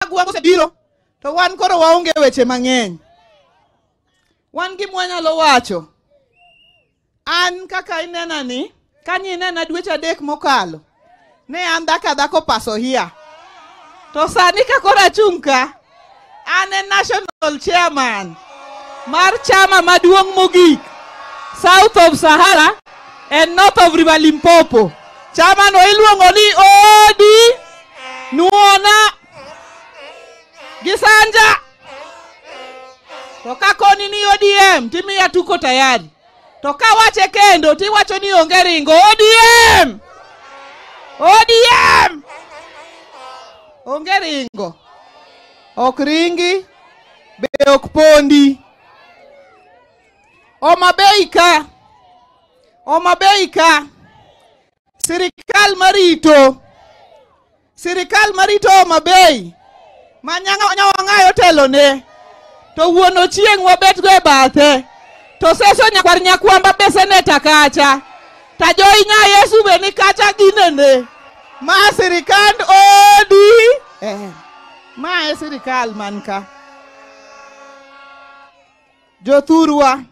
Agwambo osebiro to wan koro waonge weche mang'eny. Wan gima wanyalo wacho. An kaka inena ni, kanye inena dweche 3 mokalo, ne an dhako dhako paso hia. To sani ka koro achung' ka, an e national chairman mar chama maduong' mogik South of Sahara and North of River Limpopo. Chama no iluongo ni Odi Nuona Gisanja. To ka koni ni ODM timiya tuko tayari. To ka wache kendo tiwacho ni onge ringo. ODM! ODM! Onge ringo. Ok ringi, be ok pondi. Homa Bay ka. Homa Bay ka. Sirikal marito. Sirikal marito Homa Bay. Ma Nyawang'ayo otelo ne. To wuon Ochieng' wabet go e bathe. To Seso nyakwar Nyakwamba be seneta kacha. Ta Joy nya Yesu be ni kacha ginene. Ma sirikand Odi. Ma e sirikal man ka. Jothurwa.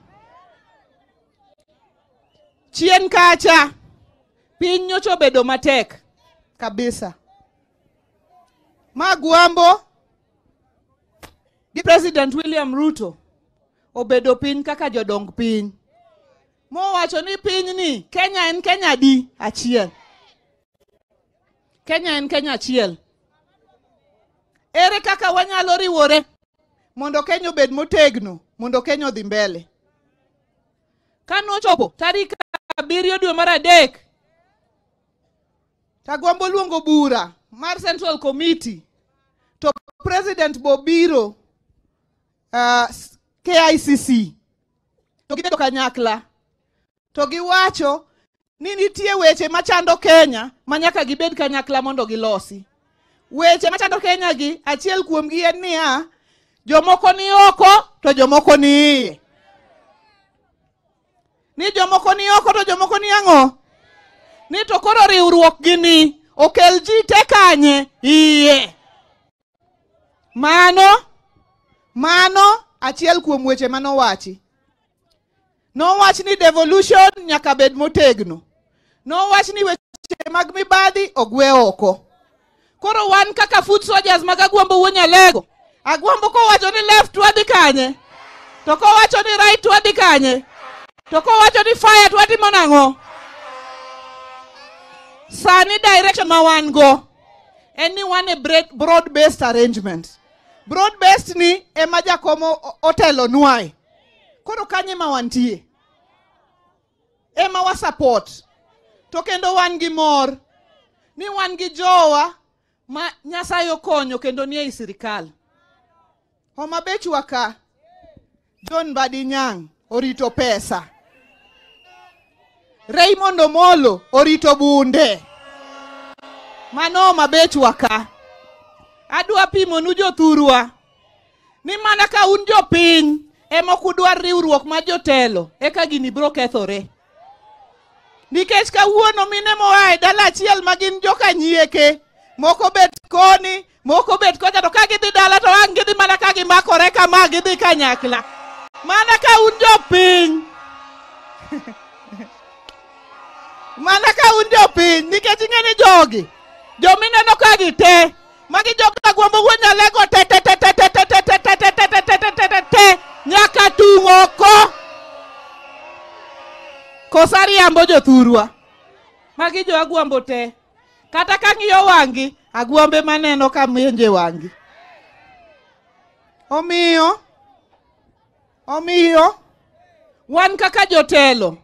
Chien kacha. Piny nyocha obedo matek kabisa. Ma Agwambo gi President William Ruto obedo piny kaka jodong piny. Mowacho ni piny ni Kenya en Kenya di achiel. Kenya en Kenya achiel. Ere kaka wanyalo riwore mondo Kenya obed motegno, mondo Kenya odhi mbele. Kanochopo tarik 7 dwe mar 3, Agwambo luongo bura mar Central Committee to President bobiro KICC to gibedo kanyakla to giwacho ni nitie weche machando Kenya manyaka gibed kanyakla mondo gilosi. Weche machando Kenya gi achiel kuomgi en niya, jomoko ni oko to jomoko ni iye. Ni jomoko ni oko to jomoko ni ang'o? Ni to koro riwruok gini okel ji te kanye? Iye. Mano achiel kuom weche manowachi. Nowach ni devolution nyaka bed motegno. Nowach ni weche mag mibadhi ogwe oko. Koro wan kaka foot soldiers mag Agwambo wuo Nyalego. Agwambo kowacho ni left wadhi kanye? To kowacho ni right wadhi kanye? To kowacho ni fire to watimo nang'o? Sani direction ma wan go en ni wan e broad based arrangement. Broad based ni ema Jakomo otelo nwae. Koro kanye ma wantie? Ema wa support. To kendo wan gi mor ni wan gi jowa ma Nyasaye okonyo kendo nie ei sirikal. Homa Bay ka John Mbadi Nyang' orito pesa. Raymond Omolo orito bunde. Mano Homa Bay ka. Adwa pimonu jothurwa ni mana ka un jopiny ema ok udwar riwruok mar jotelo eka gini biro kethore. Nikech kawuono mine moa e dala achiel ma gin joka nyieke, moko bet koni, moko bet kocha, to ka gidhi dala to ang' gidhi mana ka gimakore kama gidhi kanyakla. Mana ka un jopiny. Mana ka un jopiny, nikech ing'e ni jogi, jomineno ka gi te, magi joka Agwambo wuo Nyalego te te te te te te te te te te te te te te te te te nyaka tung' oko. Kosa riambo jothurwa. Magi jo Agwambo te. Kata ka ng'iyo wang'i, Agwambe maneno ka menje wang'i. Omiyo, wan kaka jotelo,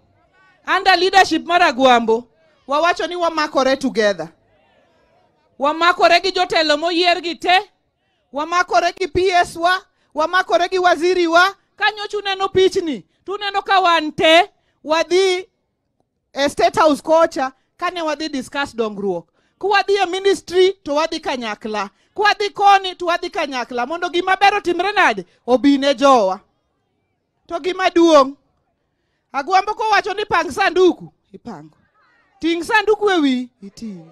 under leadership mar Agwambo, wawacho ni wamakore together. Wamakore gi jotelo moyier gi te, wamakore gi PS wa, wamakore gi waziri wa. Kanyocha uneno pichni, tuneno ka wan te, wadhi e State House kocha, kane wadhi discuss dongruok. Kwadhi e ministry to wadhi kanyakla. Kwadhi koni to wadhi kanyakla. Mondo gima ber otimre nade? Obi ne jowa. To gima duong', Agwambo kowacho ni pang sanduku, ipango. Ting' sanduku e wi, iting'.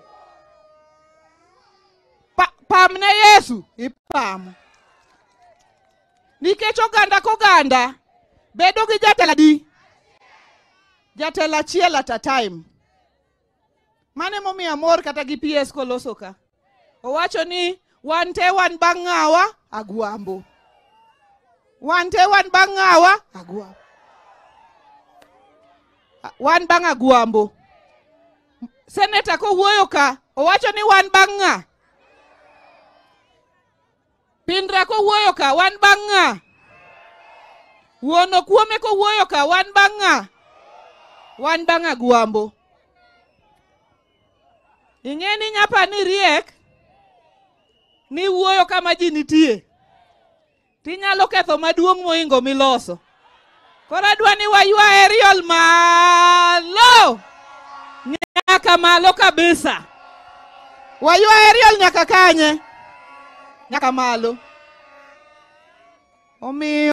Pam ne Yesu, ipamo. Nikech oganda koganda bedo gi jatelo adi? Jatelo achiel at a time. Mano emomiyo amor kata gi PS koloso ka. Owacho ni wan te wan bang' ng'awa Agwambo. Wan te wan bang' ng'awa Agwambo. Wan bang' Agwambo. Seneta kowuoyo ka, owacho ni wan bang' ng'a? Pindra kowuoyo ka, wan bang' ng'a? Wuon Okuome kowuoyo ka, wan bang' ng'a? Wan bang' Agwambo. Ing'e ni nyapa ni riek ni wuoyo kama ji nitie. Tinyalo ketho maduong' moingo miloso. Koro adwa ni waywa aerial malo. Nyaka malo kabisa. Waywa aerial nyaka kanye? Nyaka malo. Omiyo